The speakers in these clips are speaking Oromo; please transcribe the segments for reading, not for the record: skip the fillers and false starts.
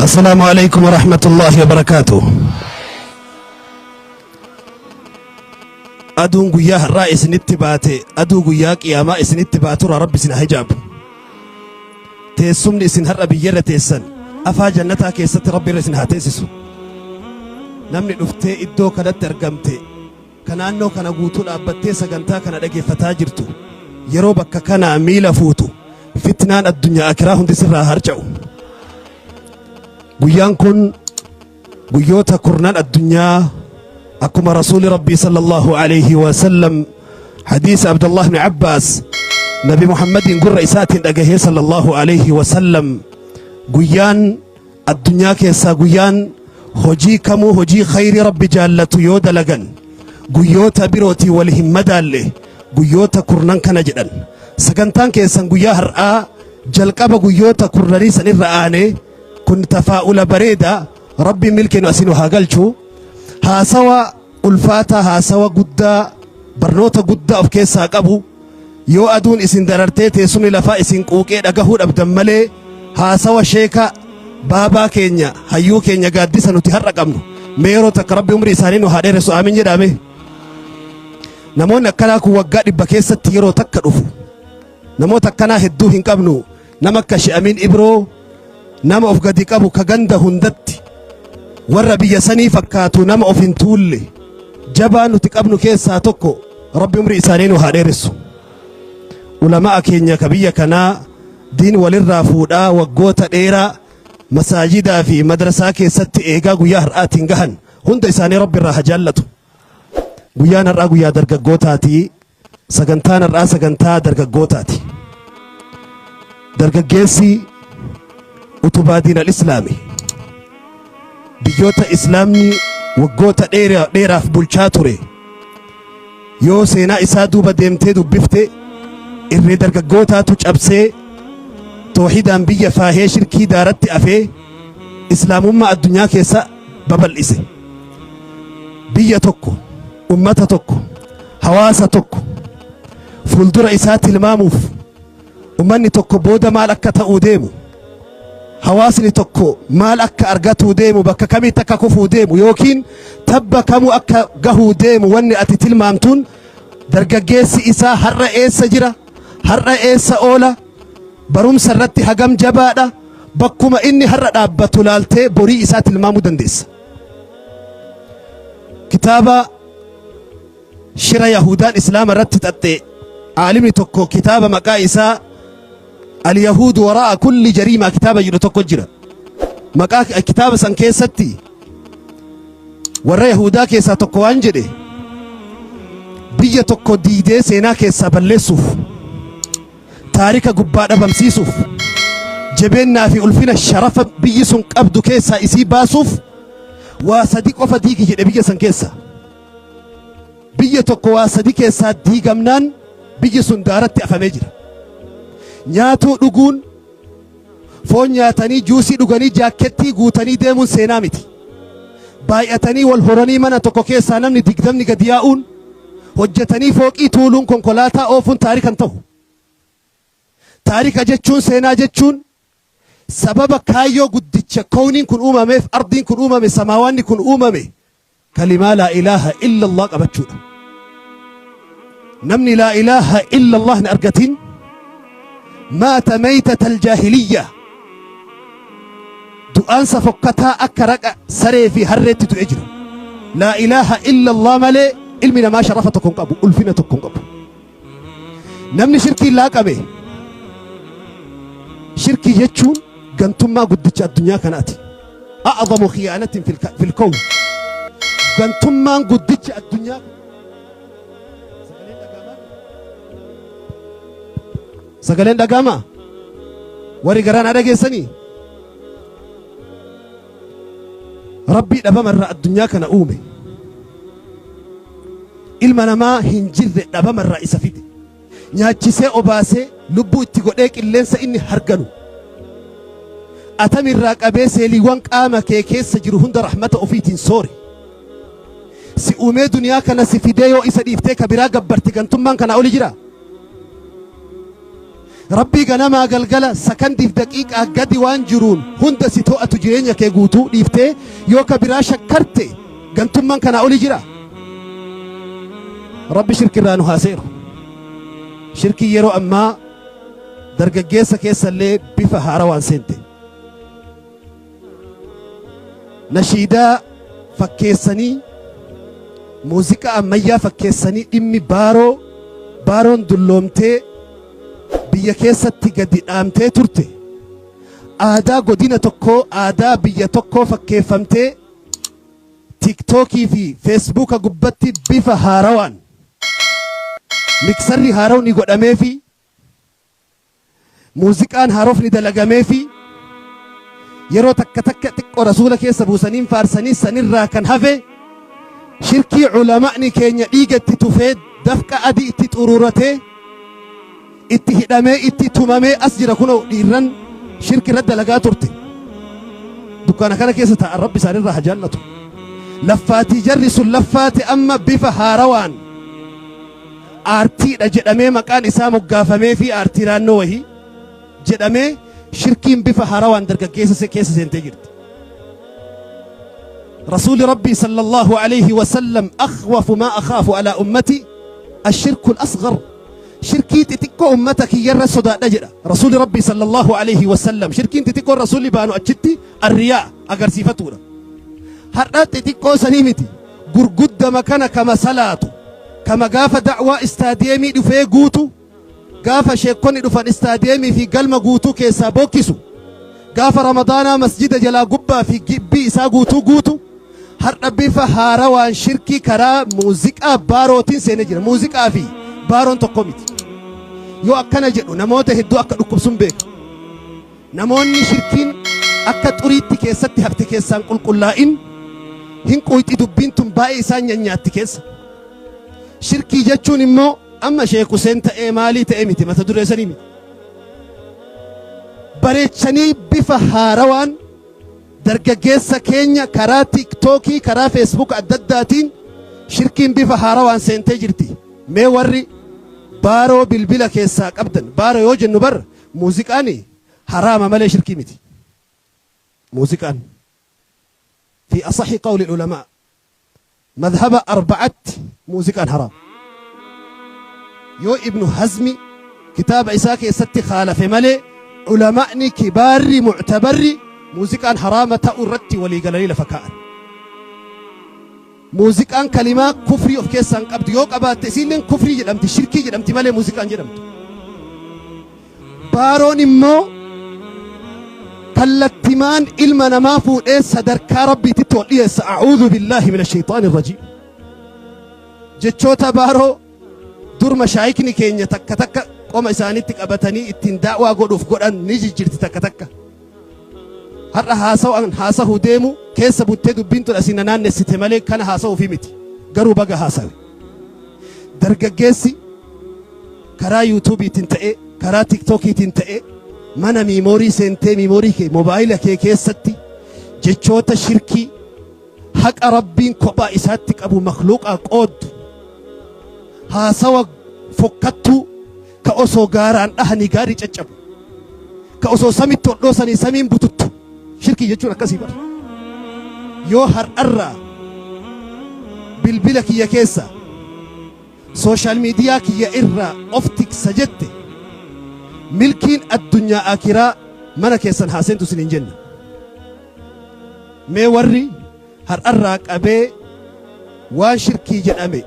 Assalaamu alaikum warahmatullaahi wabarakaatuh. Aduun guyyaa har'aa isinitti baate aduu guyyaa qiyaamaa isinitti baaturraa rabbi isin haa hijaabu. Teessumni isin har'a biyyarra teessan afaa jannataa keessatti rabbi irra isin haa teessisu. Namni dhuftee iddoo kanatti argamte ka naannoo kana guutuu dhaabbattee sagantaa kana dhageeffataa jirtu yeroo bakka kanaa miila fuutu fitnaan addunyaa akiraa hundi sirraa harca'u. Guyyaan kun guyyoota kurnan addunyaa akkuma rasuuli rabbii sallallahu alaihi wasallam hadiisa Abdullah ibn Abbaas nabi Muhammadiin gurra isaatiin dhagahee sallallahu alaihi wasallam guyyaan addunyaa keessaa guyyaan hojii kamuu hojii khayrii rabbi jaallatu yoo dalagan guyyoota birootii wal hin madaalle guyyoota kurnan kana jedhan. Sagantaan keessan guyyaa har'aa jalqaba guyyoota kurnanii san irra aanee kun tafaa'ula bareeda rabbi milkii nu asii nu haa galchu. Haasawa ulfaataa, haasawa guddaa, barnoota guddaa of keessaa qabu yoo aduun isin darartee teessumni lafaa isin quuqee dhagahuu dhabdan malee haasawa sheeka baabaa keenya hayyuu keenya gaaddisa nuti har'a qabnu mee yeroo takka rabbi umrii isaanii nu haa dheeressu aamin jedhaame. Namoonni akkanaa kun waggaa 100 keessatti yeroo takka dhufu. Namoota akkanaa hedduu hin qabnu. Nama akka She'amiin Ibroo nama of gadi qabu ka ganda hundatti warra biyya sanii fakkaatu nama of hin tuulle jabaa nuti qabnu keessaa tokko rabbi umrii isaanii nu haa dheeressu. Ulama'a keenya ka biyya kanaa diin walirraa fuudhaa waggoota dheeraa masaajidaa fi madrasaa keessatti eegaa guyyaa har'aatiin gahan hunda isaanii rabbi irraa haa jaallatu. Guyyaan har'aa guyyaa dargaggootaati. Sagantaan har'aa sagantaa dargaggootaati. Dargaggeessi utubaa diin al-Islaami. Biyyoota Islaamni waggoota dheeraaf bulchaa ture. Yoo seenaa isaa duuba deemtee dubbifte irree dargaggootaatu cabsee toohidaan biyya faahee shirkii daaratti afee Islaamummaa addunyaa keessa babal'ise. Biyya tokko, ummata tokko, hawaasa tokko fuuldura isaa tilmaamuuf ummanni tokko booda maal akka ta'uu deemu, hawaasni tokko maal akka argatuu deemu, bakka kamitti akka kufuu deemu yookiin tabba kamuu akka gahuu deemu wanni ati tilmaamtuun dargaggeessi isaa har'a eessa jira, har'a eessa oola, barumsa irratti hagam jabaadha, bakkuma inni har'a dhaabbatu laaltee borii isaa tilmaamuu dandeessa. Kitaaba shira Yahudaan Islaama irratti xaxxe aalimni tokko kitaaba maqaa isaa Al-Yahuudu waraa'a kulli jariimaa kitaaba jedhu tokko jira. Maqaa kitaaba san keessatti warra Yahudaa keessaa tokko waan jedhe biyya tokko diidee seenaa keessaa balleessuuf taarika gubbaa dhabamsiisuuf jabeennaa fi ulfina sharafa biyyi sun qabdu keessaa isii baasuuf waa sadi qofa diigi jedhe biyya san keessa. Biyya tokko waa sadi keessaa diigamnaan biyyi sun daaratti afamee jira. Nyaatuu dhuguun, foon nyaatanii juusii dhuganii jaakkettii guutanii deemuun seenaa miti. Baay'atanii wal horanii mana tokko keessaa namni 20 gadi yaa'uun, hojjetanii fooqii tuuluun konkolaataa oofuun taarika hin ta'u. Taarika jechuun seenaa jechuun sababa kaayyoo guddicha kowniin kun uumameef, ardiin kun uumame, samaawaanni kun uumame kalimaa laa ilaaha illallah qabachuudha. Namni laa ilaaha illallah hin argatin maata maytatal jaahiliyya du'aansa fokkataa akka raqa saree fi harreetti du'e jira. Laa ilaaha illallah malee ilmi namaa sharafa tokko hin qabu, ulfina tokko hin qabu. Namni shirkiin laaqame shirkii jechuun gantummaa guddicha addunyaa kanaati. A'zamu khiyaanatin fil kown. Gantummaan guddichi addunyaa Sagaleen dhaga'amaa? Warri garaan haa dhageessanii? Rabbii dhabama irraa addunyaa kana uume. Ilma namaa hin jirre dhabama irraa isa fide. Nyaachisee obaasee lubbuu itti godhee qilleensa inni harganu. Atami irraa qabee seeliiwwan qaama kee keessa jiru hunda rahmata ofiitiin soore. Si uumee duniyaa kana si fidee yoo isa dhiiftee ka biraa gabbarte gantummaan kanaa oli jira. Rabbii ganamaa galgala sakandiif daqiiqaa gadi waan jiruun hunda si to'atu jireenya kee guutuu dhiiftee yoo ka biraa shakkarte gantummaan kanaa oli jira. Rabbi shirkirraa nu haa seeru. Shirkiin yeroo ammaa dargaggeessa keessallee bifa haarawaan seente. Nashiidaa fakkeessanii muuziqaa ammayyaa fakkeessanii dhimmi baaroo baaroon dulloomtee biyya keessatti gadi dhaamtee turte aadaa godina tokkoo aadaa biyya tokkoo fakkeeffamtee Tiiktookii fi Feesbuuka gubbatti bifa haarawaan miksarri haarawni godhameefi Muuziqaan haarofni dalagameefi yeroo takka takka xiqqoo rasuula keessa buusaniin faarsanii sanirraa kan hafe shirkii ulama'ni keenya dhiiga itti tufee dafqa adii itti xuruuratee itti hidhamee itti tumamee as jira kunoo dhiirran shirki irra dalagaa turte dukkaana kana keessa taa'an rabbi isaanirraa haa jaallatu laffaatii jarri sun laffaate amma bifa haarawaan aartiidha jedhamee maqaan isaa moggaafameefii aartii naannoo wahii jedhamee shirkiin bifa haarawaan dargaggeessa keessa seentee jirti. Rasuuli Rabbii sallallahu alayhi wa sallam akhwafu maa akhaafu alaa ummati ashirku al-asghar shirkii xixiqqoo ummata kiyyarra sodaadha jedha Rasuuli Rabbii sallallahu alayhi wa sallam shirkiin xixiqqoon Rasuulli baanu achitti arriyaa agarsiifatuudha. Har'a xixiqqoo sanii miti gurguddama kana kama salaatu kama gaafa da'waa istaadiyeemii dhufee guutu, gaafa sheekkonni dhufan istaadiyeemii fi galma guutuu keessaa bookkisu, gaafa ramadaanaa masjida jalaa gubbaa fi gibbii isaa guutuu guutu, har'a bifa haarawaan shirkii karaa muuziqaa baarootiin seenee jira. Muuziqaa fi baaroon tokko miti. Yoo akkana jedhu namoota hedduu akka dhukkubsun beeka. Namoonni shirkiin akka xuriitti keessatti hafte keessaan qulqullaa'in hin quuyxi dubbiin tun baay'ee isaan nyanyaatti keessa. Shirkii jechuun immoo amma Sheek Huseen ta'ee maalii ta'ee miti mata duree sanii miti. Bareechanii bifa haarawaan dargaggeessa keenya karaa tiiktookii karaa feesbuuk adda addaatiin shirkiin bifa haarawaan seentee jirti. Mee warri baaroo bilbila keessaa qabdan baaroo yoo jennu bar Muuziqaan haraama malee shirkii miti. Muuziqaan fi asahi qawli ulamaa madhaba arba'atti muuziqaan haraama. Yoo Ibnu Hazmi kitaaba isaa keessatti khaalafe malee ulama'ni kibaarri mu'tabarri muuziqaan haraama ta'uu irratti walii galanii lafa kaa'an. Muuziqaan kalimaa kufrii of keessaa hin qabdu. Yoo qabaatte isiilleen kufrii jedhamti, shirkii jedhamti malee muuziqaan jedhamtu. Baaroon immoo kallattimaan ilma namaa fuudhee sadarkaa rabbiititti ol dhiyeessa. A'uudhu billaahi mina shayxaani rajiim. Jechoota baaroo dur mashaayikni keenya takka takka qoma isaaniitti qabatanii ittiin daa'waa godhuuf godhan ni jijjiirti takka takka. Har'a haasawaan haasahuu deemu keessa buttee dubbiin tun asii na naannessite malee kana haasa'uufii miti. Garuu baga haasawe. Dargaggeessi karaa yuutuubiitiin ta'ee karaa tiktookiitiin ta'ee mana miimoorii seentee miimoorii kee moobaayila kee keessatti jechoota shirkii haqa rabbiin kophaa isaatti qabu makluuqaa qooddu haasawa fokkattuu ka osoo gaaraan dhahanii gaarri caccabu ka osoo samitti ol dhoosanii samiin bututtu shirkii jechuun akkasii bara yoo har'arraa bilbila kiyya keessa sooshaal miidiyaa kiyya irraa of tiksa jette milkiin addunyaa akiraa mana keessan haa seentu isiniin jenna mee warri Har'arraa qabee waan shirkii jedhame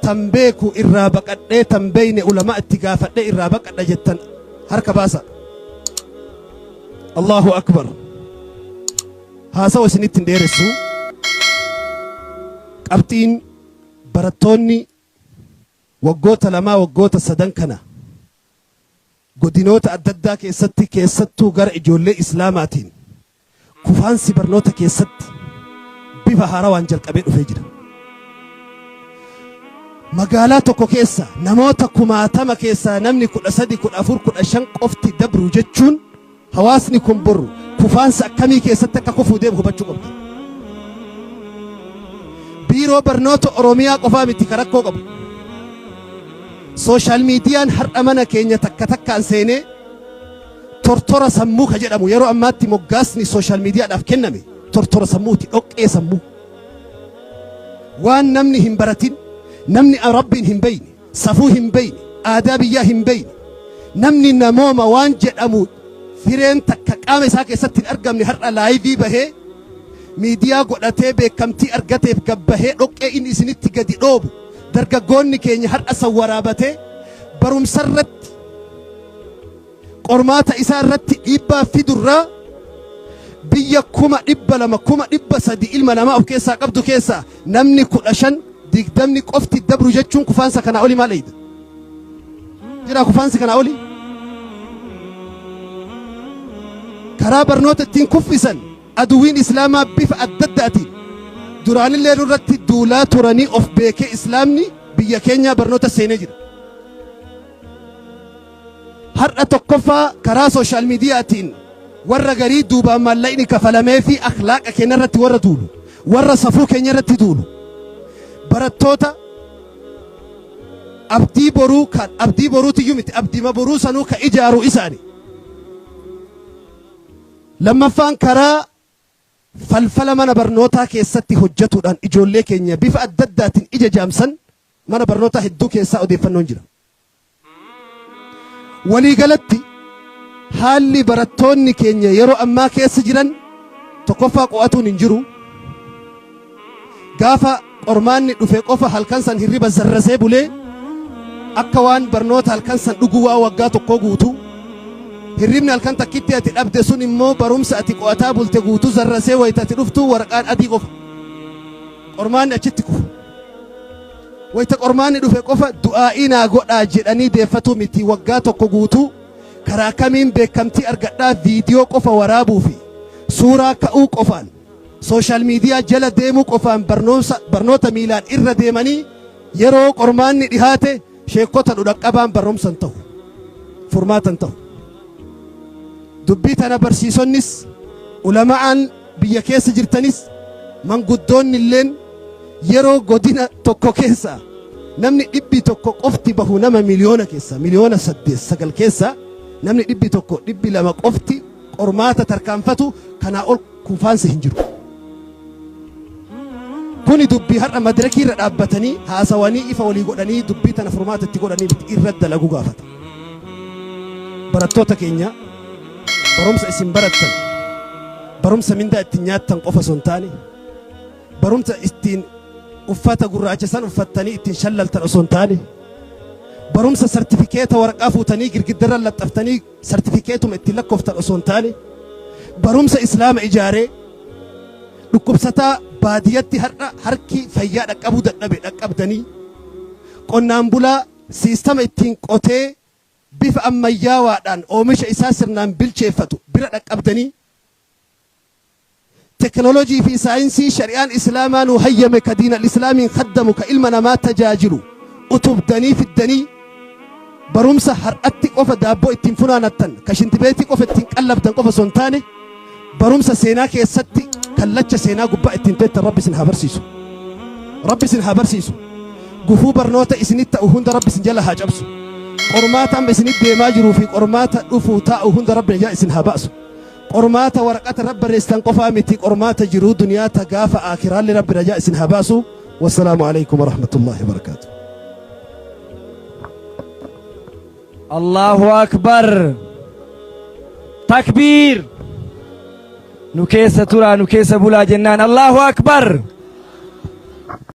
tan beeku irraa baqadhee tan beeyne ulamaa itti gaafadhee irraa baqadha jettan harka baasa. Allahu akbar. Haasawa isinitti hin dheeressu. Qabxiin barattoonni waggoota lamaa waggoota sadan kana godinoota adda addaa keessatti keessattuu gara ijoollee Islaamaatiin kufaansi barnoota keessatti bifa haarawaan jalqabee dhufee jira. Magaalaa tokko keessa namoota kumaatama keessaa namni 13, 14, 15 qofti dabru jechuun hawaasni kun boru kufaansa akkamii keessatti akka kufuu deemu hubachuu qabda. Biiroo barnoota Oromiyaa qofaa miti ka rakkoo qabu. Social miidiyaan har'a mana keenya takka takkaan seenee tortora sammuu ka jedhamu yeroo ammaatti moggaasni social miidiyaadhaaf kenname tortora sammuuti, dhoqqee sammuu. Waan namni hin baratin, namni Rabbiin hin beeyne, safuu hin beeyne, aadaa biyyaa hin beeyne, namni namooma waan jedhamu fireen takka qaama isaa keessatti hin argamne har'a live bahee miidiyaa godhatee beekamtii argateef gabbahee dhoqqee inni isinitti gadi dhoobu dargaggoonni keenya har'a san waraabatee barumsa irratti qormaata isaa irratti dhiibbaa fidurraa biyya 200,000 300,000 ilma namaa of keessaa qabdu keessaa namni 15 20 qofti dabru jechuun kufaansa kanaa oli maal eeyda? Jira kufaansi kanaa oli? Karaa barnoota ittiin kuffisan aduwwiin islaamaa bifa adda addaatiin duraanillee nurratti duulaa turanii of beekee islaamni biyya keenyaa barnoota seenee jira. Har'a tokkoffaa karaa social miidiyaatiin warra garii duubaan maallaqni kafalamee fi akhlaaqa keenya irratti warra duulu, warra safuu keenya irratti duulu, barattoota abdii boruu kan abdii boruutiyyuu miti abdiima boruu sanuu ka ijaaru isaani. Lammaffaan karaa falfala mana barnootaa keessatti hojjetuudhaan ijoollee keenya bifa adda addaatiin ija jaamsan mana barnootaa hedduu keessaa odeeffannoon jira. Waliigalatti haalli barattoonni keenya yeroo ammaa keessa jiran tokkoffaa qo'atuun hin jiru. Gaafa qormaanni dhufe qofa halkan san hirriba zarrasee bulee akka waan barnoota halkan san dhuguu waa waggaa tokkoo guutuu. Hirribni halkan takkitti ati dhabde sun immoo barumsa ati qo'ataa bulte guutuu zarrasee wayita ati dhuftu waraqaan adii qofa. Qormaanni achitti kufa. Wayita qormaanni dhufe qofa du'aa'ii naa godhaa jedhanii deeffatuu miti waggaa tokko guutuu karaa kamiin beekamtii argadhaa viidiyoo qofa waraabuu fi suuraa ka'uu qofaan social miidiyaa jala deemuu qofaan barnoota miilaan irra deemanii yeroo qormaanni dhihaate sheekota dhudhaqqabaan barnoomsa hin ta'u. Furmaata hin ta'u. Dubbii tana barsiisonnis ulama'aan biyya keessa jirtanis manguddoonni illeen yeroo godina tokko keessa namni 100 qofti bahu nama miliyoona keessa miliyoona 8 9 keessa namni 100 200 qofti qormaata tarkaanfatu kanaa ol kufaansi hin jiru. Kuni dubbii har'a madirakii irra dhaabbatanii haasawanii ifa walii godhanii dubbii tana furmaata itti godhanii miti irra dalaguu gaafata. Barattoota keenya barumsa isin barattan barumsa mindaa ittiin nyaattan qofa osoo hin taane barumsa ittiin uffata gurraacha san uffattanii ittiin shallaltan osoo hin taane barumsa sartifikeeta waraqaa fuutanii girgiddarra laxxaftanii sartifikeetuma ittiin lakkooftan osoo hin taane barumsa islaama ijaaree dhukkubsataa baadiyyatti har'a harki fayyaa dhaqqabuu dadhabe dhaqqabdanii qonnaan bulaa siistama ittiin qotee bifa ammayyaawaadhaan oomisha isaa sirnaan bilcheeffatu bira dhaqqabdanii teknoolojii fi saayinsii shari'aan islaamaa nuu hayyame ka diinal islaamiin khaddamu ka ilma namaa tajaajilu utubdanii fiddanii barumsa har'atti qofa daabboo ittiin funaanattan ka shintibeetii qofa ittiin qallabdan qofa osoo hin taane barumsa seenaa keessatti kallacha seenaa gubbaa ittiin teettan Rabbi isin haa barsiisu. Rabbi isin haa barsiisu. Gufuu barnoota isinitti ta'u hunda Rabbi isin jala haa cabsu. Qormaata amma isinitti deemaa jiruu fi qormaata dhufuu taa'u hunda Rabbi najaa isin haa baasu. Qormaata waraqata irra barreessitan qofaa miti qormaata jiruu duniyaa ta gaafa aakiraallee Rabbi najaa isin haa baasu. Wassalaamu alaikum warahmatullahi wabarakaatuh. Allahu Akbar. Takbiir. Nu keessa turaa nu keessa bulaa jennaan Allahu Akbar.